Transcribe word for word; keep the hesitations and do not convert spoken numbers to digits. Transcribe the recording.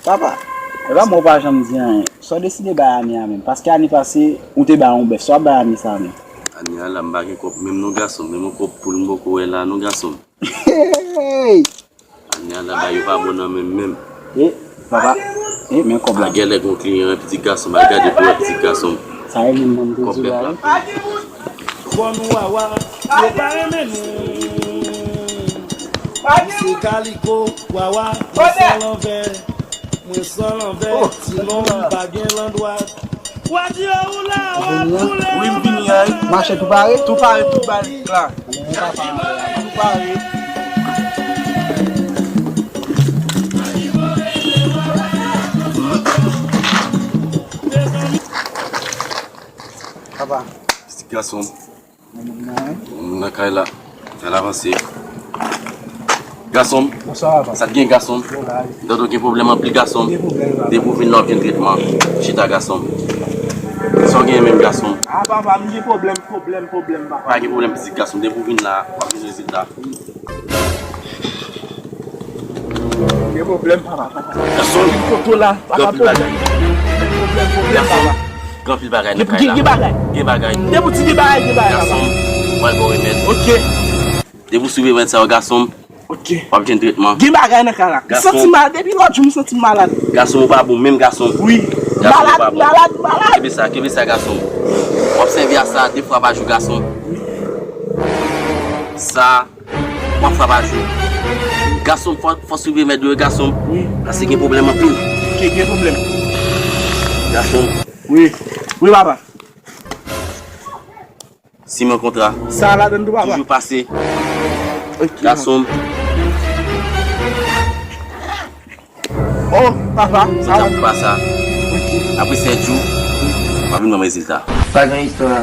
Papa, e pa mwen w pa janm di anyen. Sa w deside bay Ani a menm? Paske ane pase, ou te ba yon bèf. Sa w ap bay ane sa a menm? Ane a la, m pa gen kòb menm non gason. Menm yon kòb poul m poko wè la non gason. Hey! Ane a la, bagay yo pa bon nan men m menm. E, papa, e, men kòb la. A gèlè gon kliyan, pitit gason m, al gade pou wè pitit gason m. Sa e menm mwen te di la wi. Kòb bèf la. Bon nou wawa, yo pa renmen nou. Misye Kaliko, wawa, mwen san lanvè. Mwen san lanvè, sinon m pa gen landwat. Wa di yo ou la, wa boule. Wi, m vini a wi. Mache tou pare? Tou pare, tout bagay la. Tou pare. Papa. Pitit gason m. Moun nan kay la. Fè l avanse. Gason m. Bonswa, papa. Sa k gen, gason m? Yo la wi. Dòdò gen pwoblèm anpil, gason m. Gen pwoblèm, papa. Depi w vin la, w ap jwenn tretman. Chita, gason m. Sa w genyen menm, gason m? A, papa, m gen pwoblèm, pwoblèm, pwoblèm, papa. Pa gen pwoblèm, pitit gason m. Depi w vin la, w ap jwenn rezilta. Gen pwoblèm, papa, papa. Gason m. Gen koto la, papa, pwoblèm. Gen pwoblèm, pwoblèm, papa. Gen anpil bagay nan kay la. Gen bagay. Gen bagay. Depi w di gen bagay, gen bagay, papa. Gason m, mwen ba w remèd. Ok. Depi w swiv remèd sa yo, gason m, ok, w ap jwenn tretman. Gen bagay nan kay la. M santi m malad. Depi lòt jou, m santi m malad. Gason m, ou pa bon menm, gason m. Wi. Gason m, ou pa bon. Malad, malad, malad. Kenbe sa, kenbe sa, gason m. W ap sèvi a sa de fwa pa jou, gason m. Sa, twa fwa pa jou. Gason m, fò, fò swiv remèd yo, gason m. Wi. Paske gen pwoblèm anpil. Gen, gen pwoblèm. Gason m. Wi. Wi, papa. Simen kontra. Sa ladann tou, papa. Toujou pase. Ok. Gason m. Oh, papa, sa va. Sa pa sa. Ok. Apre sèt jou, w ap vin ban m rezilta. Pa gen istwa.